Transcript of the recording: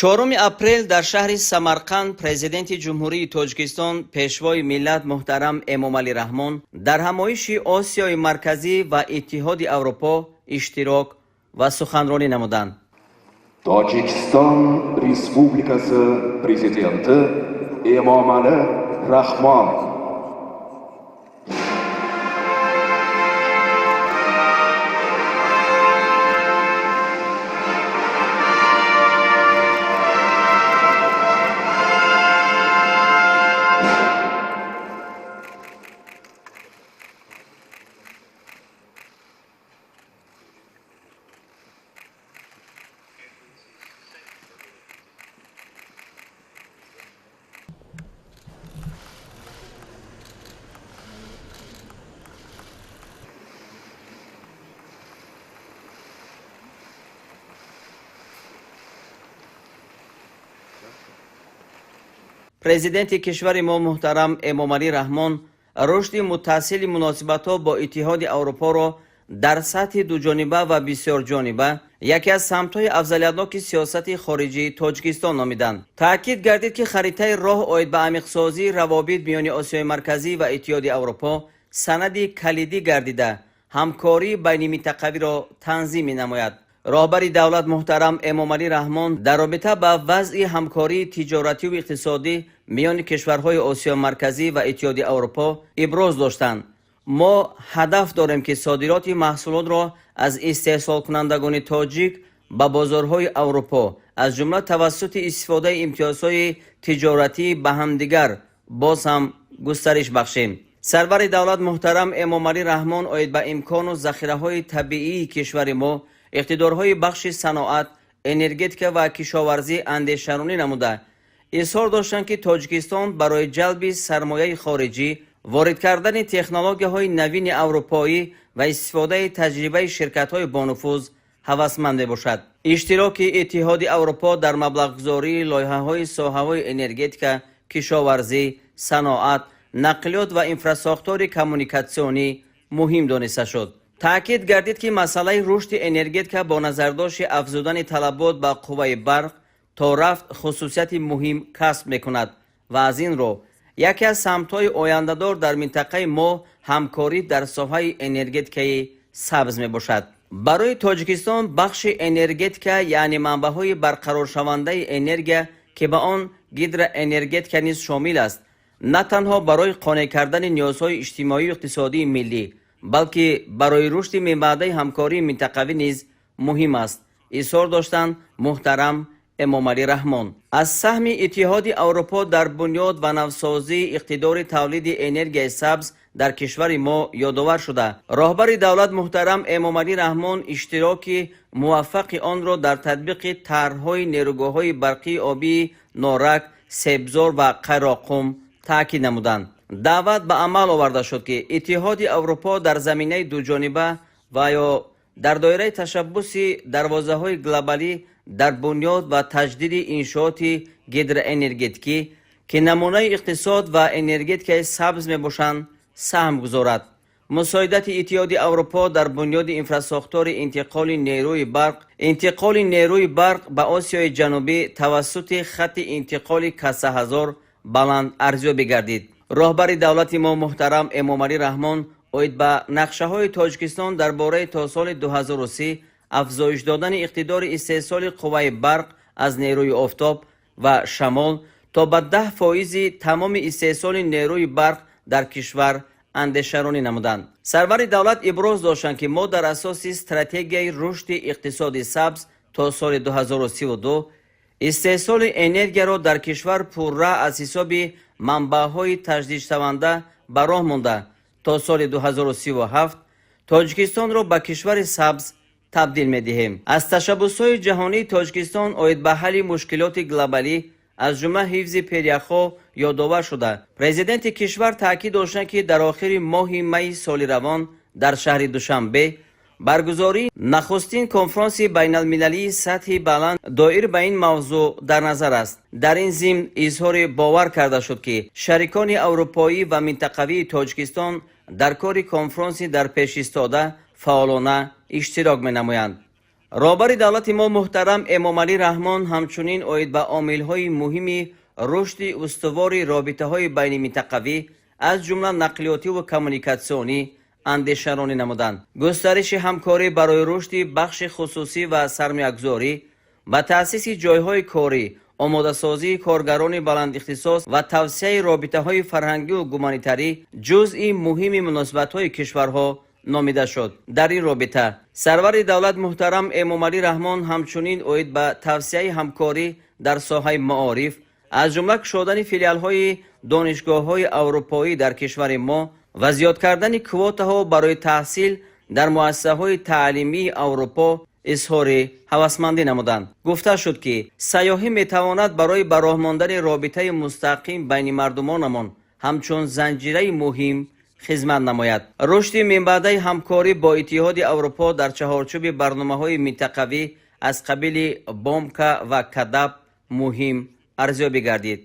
4 апрел дар шаҳри Самарқанд Президенти Ҷумҳурии Тоҷикистон, Пешвои миллат муҳтарам Эмомалӣ Раҳмон дар ҳамоиши Осиёи Марказӣ ва Иттиҳоди Аврупо иштирок ва суханронӣ намуданд. Tojikiston Respublikasi Prezidenti Emomali Rahmon. Президенти кишвари мо муҳтарам Эмомалӣ Раҳмон рушди мутасили муносибатҳо бо Иттиҳоди Аврупоро дар сатҳи дуҷониба ва бисёрҷониба яке аз самтҳои афзалиятноки сиёсати хориҷии Тоҷикистон номиданд. Таъкид гардид, ки харитаи роҳ оид ба амиқсозии равобит миёни Осиёи Марказӣ ва Иттиҳоди Аврупо санади калидӣ гардида, ҳамкории байниминтақавиро танзим менамояд. Роҳбари давлат муҳтарам Эмомалӣ Раҳмон дар робита ба вазъи ҳамкории тиҷоративу иқтисодӣ миёни кишварҳои Осиёи Марказӣ ва Иттиҳоди Аврупо иброз доштанд: мо ҳадаф дорем, ки содироти маҳсулотро аз истеҳсолкунандагони тоҷик ба бозорҳои Аврупо, аз ҷумла тавассути истифодаи имтиёзҳои тиҷоратӣ, ба ҳамдигар боз ҳам густариш бахшем. Сарвари давлат муҳтарам Эмомалӣ Раҳмон оид ба имкону захираҳои табиии кишвари мо, иқтидорҳои бахши саноат, энергетика ва кишоварзӣ андешаронӣ намуда, изҳор доштанд, ки Тоҷикистон барои ҷалби сармояи хориҷӣ, ворид кардани технологияҳои навини аврупоӣ ва истифодаи таҷрибаи ширкатҳои бонуфуз ҳавасманд мебошад. Иштироки Иттиҳоди Аврупо дар маблағгузории лоиҳаҳои соҳаҳои энергетика, кишоварзӣ, саноат, нақлиёт ва инфрасохтори коммуникатсионӣ муҳим дониста шуд. Таъкид гардид, ки масъалаи рушди энергетика бо назардошти афзудани талабот ба қувваи барқ то рафт хусусияти муҳим касб мекунад ва аз ин рӯ яке аз самтҳои ояндадор дар минтақаи мо ҳамкорӣ дар соҳаи энергетикаи сабз мебошад. Барои Тоҷикистон бахши энергетика, яъне манбаъҳои барқароршавандаи энергия, ки ба он гидроэнергетика низ шомил аст, на танҳо барои қонеъ кардани ниёзҳои иҷтимоию иқтисодии миллӣ, балки барои рушди минбаъдаи ҳамкории минтақавӣ низ муҳим аст, изҳор доштанд муҳтарам Эмомалӣ Раҳмон. Аз саҳми Иттиҳоди Аврупо дар бунёд ва навсозии иқтидори тавлиди энергияи сабз дар кишвари мо ёдовар шуда, роҳбари давлат муҳтарам Эмомалӣ Раҳмон иштироки муваффақи онро дар татбиқи тарҳҳои нерӯгоҳҳои барқии обии Норак, Себзор ва Қайроққум таъкид намуданд. Даъват ба амал оварда шуд, ки Иттиҳоди Аврупо дар заминаи дуҷониба ва ё дар доираи ташаббуси дарвозаҳои глобалӣ дар бунёд ва таҷдиди иншооти гидроэнергетикӣ, ки намунаи иқтисод ва энергетикаи сабз мебошанд, саҳм гузорад. Мусоидати Иттиҳоди Аврупо дар бунёди инфрасохтори интиқоли нерӯи барқ ба Осиёи Ҷанубӣ тавассути хатти интиқоли Каса-1000 баланд арзёбӣ гардид. Роҳбари давлати мо муҳтарам Эмомалӣ Раҳмон оид ба нақшаҳои Тоҷикистон дар бораи то соли 2030 афзоиш додани иқтидори истеҳсоли қувваи барқ аз нерӯи офтоб ва шамол то ба 10 фоизи тамоми истеҳсоли нерӯи барқ дар кишвар андешаронӣ намуданд. Сарвари давлат иброз доштанд, ки мо дар асоси стратегияи рушди иқтисоди сабз то соли 2032 истеҳсоли энергияро дар кишвар пурра аз ҳисоби манбаъҳои таҷдидшаванда ба роҳ монда, то соли 2037 Тоҷикистонро ба кишвари сабз табдил медиҳем. Аз ташаббусҳои ҷаҳонии Тоҷикистон оид ба ҳалли мушкилоти глобалӣ, аз ҷумла ҳифзи пиряхҳо, ёдовар шуда, президенти кишвар таъкид доштанд, ки дар охири моҳи майи соли равон дар шаҳри Душанбе баргузории нахустин конфронси байналмилалии сатҳи баланд доир ба ин мавзӯъ дар назар аст. Дар ин зимн изҳори бовар карда шуд, ки шарикони аврупоӣ ва минтақавии Тоҷикистон дар кори конфронси дар пеш истода фаъолона иштирок менамоянд. Роҳбари давлати мо муҳтарам Эмомалӣ Раҳмон ҳамчунин оид ба омилҳои муҳими рушди устувори робитаҳои байниминтақавӣ, аз ҷумла нақлиётиву коммуникатсионӣ, андешаронӣ намуданд. Густариши ҳамкорӣ барои рушди бахши хусусӣ ва сармоягузорӣ, ба таъсиси ҷойҳои корӣ, омодасозии коргарони баландихтисос ва тавсеаи робитаҳои фарҳангиву гуманитарӣ ҷузъи муҳими муносибатҳои кишварҳо номида шуд. Дар ин робита сарвари давлат муҳтарам Эмомалӣ Раҳмон ҳамчунин оид ба тавсеаи ҳамкорӣ дар соҳаи маориф, аз ҷумла кушодани филиалҳои донишгоҳҳои аврупоӣ дар кишвари мо ва зиёд кардани квотаҳо барои таҳсил дар муассисаҳои таълимии Аврупо изҳори ҳавасмандӣ намуданд. Гуфта шуд, ки сайёҳӣ метавонад барои ба роҳ мондани робитаи мустақим байни мардумонамон ҳамчун занҷираи муҳим хизмат намояд. Рушди минбаъдаи ҳамкорӣ бо Иттиҳоди Аврупо дар чаҳорчӯби барномаҳои минтақавӣ аз қабили БОМКА ва КАДАП муҳим арзёбӣ гардид.